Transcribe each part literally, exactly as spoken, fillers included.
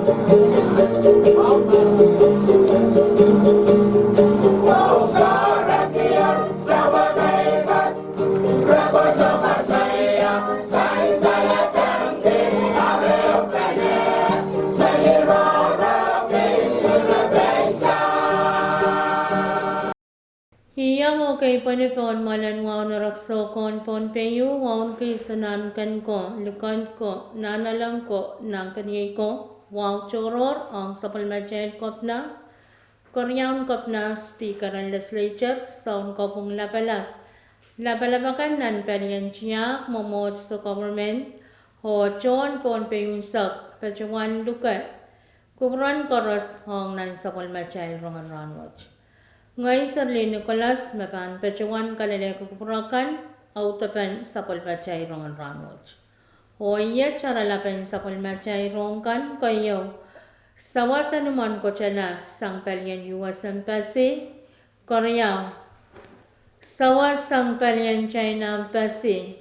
Iang okei pwene pohn mwoalen wahu en erekiso ko en Pohnpei, wahu en keisuh, nan ken ko, likend ko, nan eleng ko, nan keniei ko, wahu tohrohr ong sapwellimatail kepina, keriaun kepina, speaker en legislature, sounkopwung lapalap, lapalap akan nan palien tiahk, mwomwohdiso, government, oh tohn Pohnpei unsek, patohwan luke kupwuren koaros ong nan sapwellimatail rongen rahnwet. Ngehi Serlin Nicholas me pahn patohwan kalelehki kupwur akan audepen sapwellimatail rongen rahnwet. Oh iet oaralapen sapwellimatail rohng kan keieu: sawas en imwen kotala sang palien U S Embassy, keriau, sawas sang palien China Embassy,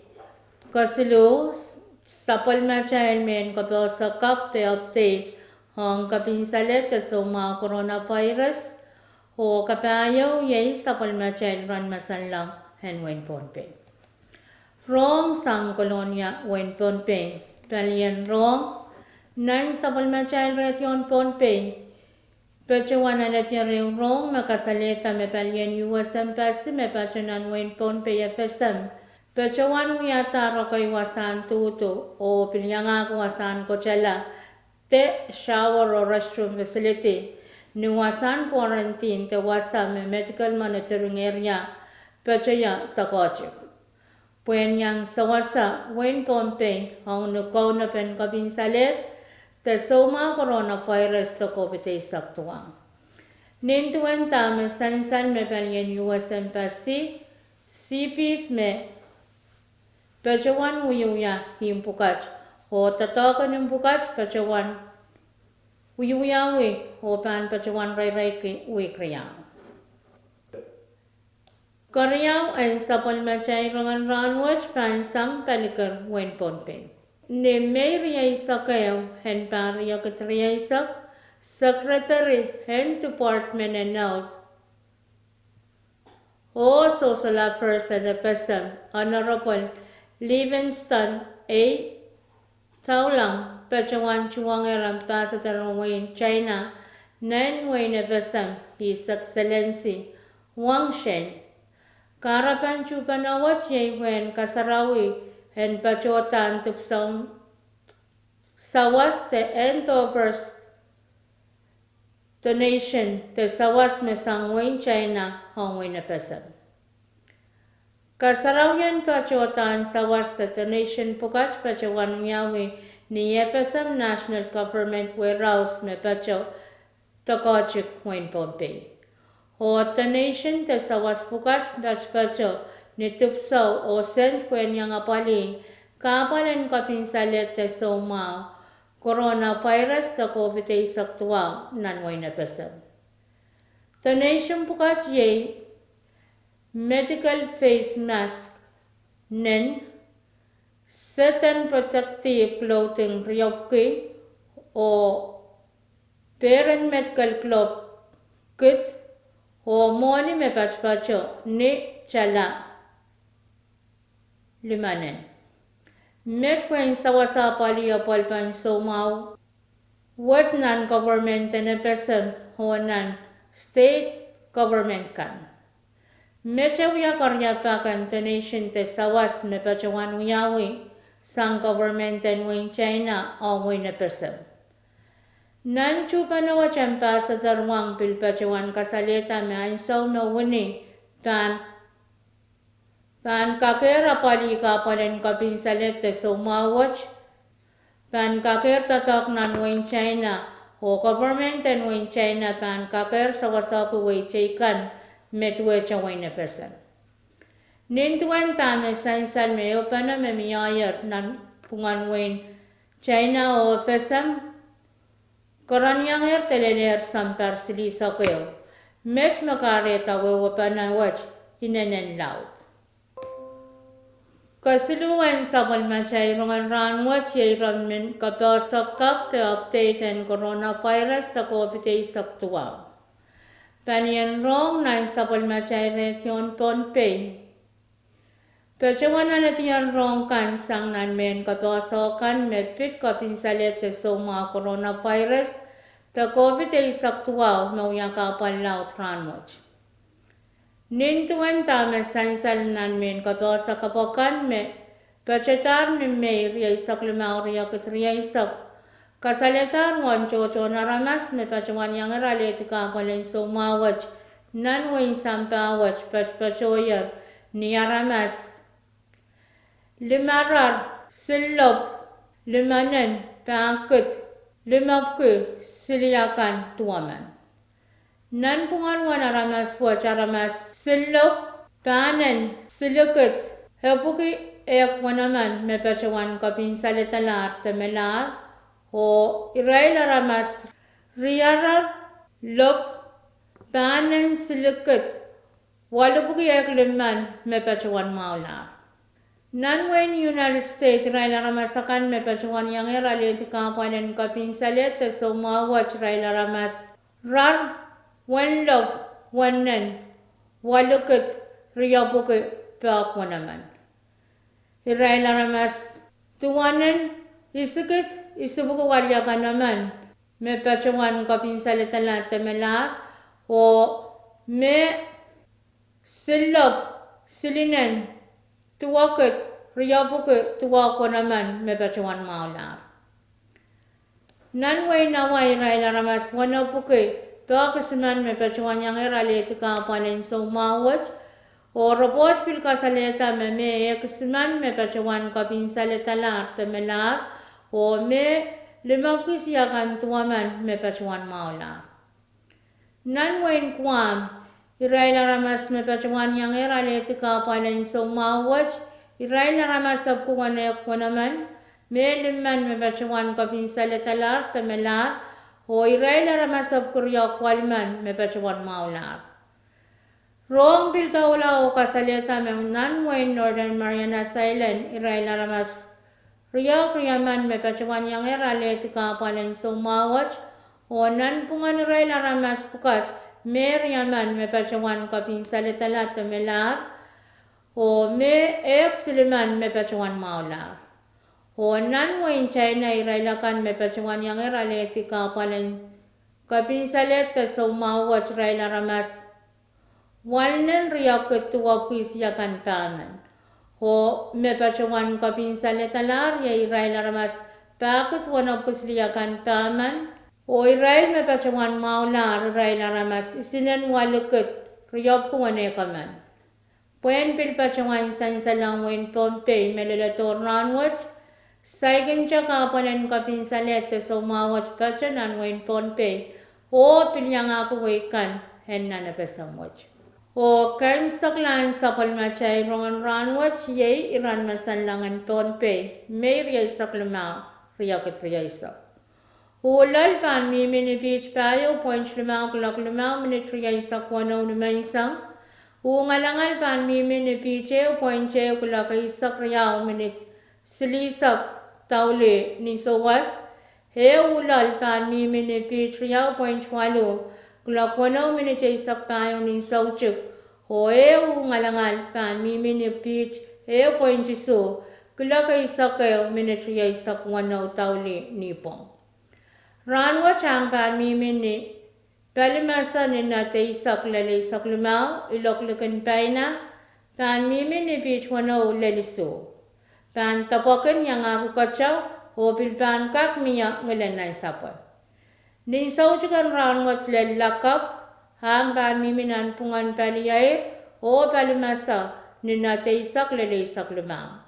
kesiluh, sapwellimatail mehn kapehse kapw de update ong kepinsaled de soumwahu coronavirus, oh kapahieu iei sapwellimatail rongen masanleng en wehin Pohnpei. Rohng sang Kolonia, wehin Pohnpei. Palien rohng: nan sapwellimatail redio en Pohnpei patohwan alehdi ehu rohng me kasalehda me palien U S Embassy me patoh nan wehin Pohnpei, F S M, patohwan wiahda rekei wasahn duhdu oh pil iangahki wasahn kotala de shower oh restroom facility ni wasahn quarantine de wasa me medical monitoring area patohie doakohtik, pwehn iang sewese wehin Pohnpei ong ni kaunopen kepinsaled de soumwahu coronavirus de COVID eisek duwau. Nin duwen dahme sansal me palien U S Embassy, Seapeace me patohwan wiewia ihmw pwukat, oh doadoahk en ihmw pwukat patohwan wiewiawi oh pahn patohwan reireiki wihk riau. Keriau en sapwellimatail rongen rahnwet pahn sang palikir wehin Pohnpei. Ni Mei rieisek ehu en pahr riekid rieisek, Secretary en Department en Health oh Social Affairs en F S M, Honorable Livingstone A. Taulang, patohwan tuhwongehr Ambassador en wehin China nan wehin F S M, His Excellency Wang Shen. Kahrepen tuhpeno wet iei pwehn kasarawi en patohdan dipwisoun sawas de handovers donation de sawas me sang wehin China ong wehin F S M. Kasarawien patohdan sawas de donation pwukat patohwan wiawi ni F S M National Government Warehouse me patoh doakohtik wehin Pohnpei. Oh donation de sawas pwukat patopato ni dipwisou oh sent pwehn iang apwalih kahpwal en kepinsaled de soumwahu coronavirus de COVID eisek duwau nan wehin F S M. Donation pwukat iei medical face mask nen, sehdan protective clothing riepwiki, oh peren medical glove kit, oh mwohni me patopato ni tala limanen. Met pwehn sawasa apwalih apwalipen soumwahu wet nan government en F S M oh nan state government kan. Met e wia keriau pak en donation de sawas me patohwan wiawi sang government en wehin China oh wehin F S M. Nan tuhpeno wet Ambassador Wang pil patohwan kasalehda me ansou me wini pahn pahn kakehr apwalih kahpwal en kepinsaled de soumwahu wet, pahn kakehr doadoahk nan wehin China, oh government en wehin China pahn kakehr sawasehki wehi teikan me duwehte wehin F S M. Nin duwen dahme sansal me ehupene me miehier nanpwungen wehin China oh F S M, kereniengehr de lelehr sounpar silihsek ehu. Met me kahrehda wehwehpene wet inenen laud. Kesiluhwen sapwellimatail rongen rahnwet iei rongen kapohsek kapw de update en coronavirus de COVID eisek duwau. Palien rohng nan sapwellimatail radio en Pohnpei. Patohwan alehdi rohng kan sang nan mehn kapohsek kan me pid kopin salehd de soumwahu coronavirus de COVID eisek duwau me wia kahpwal laud rahnwet. Nin duwen dahme sansal nan mehn kapohsek kapwakan me patohdahr ni Mei rieisek limau riekid rieisek, kasalehdahr uwen tohtohn aramas me patohwan iangehr alehdi kahpwal en soumwahu wet nan wehin sampah wet patopatohier ni aramas limarar, sillop, limanen, pahkid, limepwiki, siliakan, duwemen. Nanpwungen uwen aramas wet aramas sillop, pahnen, silikid, epwiki ehk wenemen me patohwan kopin salehdalahr de melahr, oh irail aramas riarar, lop, pahnen, silikid, welipwiki ehk limmen me patohwan mwahulahr. Nan wehin United States irail aramas akan me patohwan iangehr alehdi kahpwal en kopin salehd de soumwahu wet irail aramas rar, wenlop, wennen, welikid, riepwiki, pahk wenemen. Irail aramas duwenen, isikid, isipwiki weliakan emen me patohwan kopin salehdalahr de melahr, oh me sillop, silinen, duwekid, riepwiki, duwehk wenemen me patohwan mwahulahr. Nan wehin Hawaii irail aramas wenepwiki pahkisimen me patohwan iangehr alehdi kahpwal en soumwahu wet, oh ripoht pil kasalehda me me ehkisimen me patohwan kopin salehdalahr de melahr, oh me limepwiki siakan duwemen me patohwan mwahulahr. Nan wehin Guam irail aramas me patohwan iangehr alehdi kahpwal en soumwahu wet irail aramas epwiki wenehk wenemen, me limmen me patohwan kopin salehdalahr de melahr, oh irail aramas epwiki riehk welimen me patohwan mwahulahr. Rohng pil doula oh kasalehda me nan wehin Northern Mariana Islands irail aramas riehk riemen me patohwan iangehr alehdi kahpwal en soumwahu wet, oh nanpwungen irail aramas pwukat me riemen me patohwan kopin salehdalahr de melahr, oh me ehk silimen me patohwan mwahulahr. Oh nan wehin China irail akan me patohwan iangehr alehdi kahpwal en kopin salehd de soumwahu wet irail aramas welinen, riekid, duwepwiki siakan pahmen. Oh me patohwan kopin salehdalahr iei irail aramas pahkid, wenepwiki siliakan pahmen. Oh irail me patohwan mwahulahr irail aramas isinen, welikid, riepwiki wenehk emen. Pwehn pil patohwan sansalohng wehin Pohnpei me leledo rahnwet, saikinte kahpwal en kopin salehd de soumwahu wet patoh nan wehin Pohnpei, oh pil iangahki wehi kan en nan FSM wet. Oh kaimwiseklahn sapwellimatail rongen rahnwet iei iren mesen langen Pohnpei, Mei rieisek limau, riekid rieisek. Uhlel pahn mihmi ni piht pahieu point limau kuloak limau minit rieisek weneu nimenseng. Uh ngalangal pahn mihmi ni piht ehu point ehu kuloak eisek riau minit silihsek daulih ni souwas. Eh uhlel pahn mihmi ni piht riau point waluh kuloak weneu minit eisek pahieu ni soutik. Oh eh uh ngalangal pahn mihmi ni piht ehu point isuh kuloak eisek ehu minit rieisek weneu daulih nipwong. Rahnwet ahng pahn mihmi ni palimese ni knot eisek lel eisek limau, ilok likin paina pahn mihmi ni piht weneu lel isuh. Pahn depwekin iangahki keteu, oh pil pahn kak mie ngilen nansapwe. Nin soutiken rahnwet lel lakapw, ahng pahn mihmi nanpwungen paliair oh palimese ni knot eisek lel eisek limau.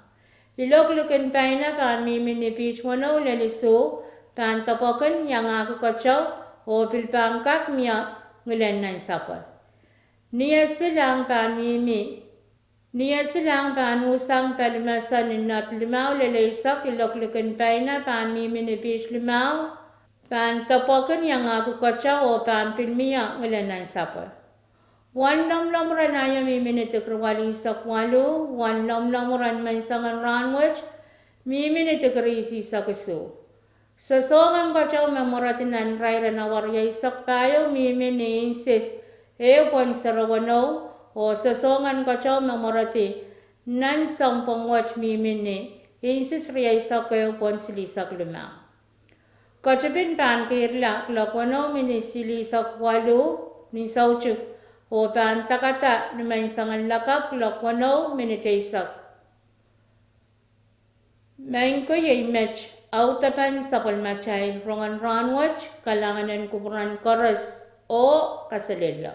Ilok likin paina pahn mihmi ni piht weneu lel isuh, pahn depwekin iangahki keteu, oh pil pahn kak mie ngilen nansapwe. Ni esil ahng pahn mihmi, ni esil ahng pahn usang palimese ni knot limau lel eisek, ilok likin paina pahn mihmi ni piht limau, pahn depwekin iangahki keteu oh pahn pil mie ngilen nansapwe. Uwen lomwlomw ren aio mihmi ni dikri waleisek waluh, uwen lomwlomw ren menseng en rahn wet mihmi ni dikri isihsek isuh. Sosohng en keteu me mweredi nan irair en awa rieisek pahieu mihmi ni inches ehu pwohn sero weneu, oh sosohng en keteu me mweredi nan sounpwong wet mihmi ni inches rieisek ehu pwohn silihsek limau. Ketipin pahn keirla kuloak weneu minit silihsek waluh ni soutik, oh pahn dakada ni menseng en lakapw kuloak weneu minit eisek. Maing ko, iei met audepen sapwellimatail rongen rahn wet. Kalahngan en kupwuren koaros oh kaselehlie.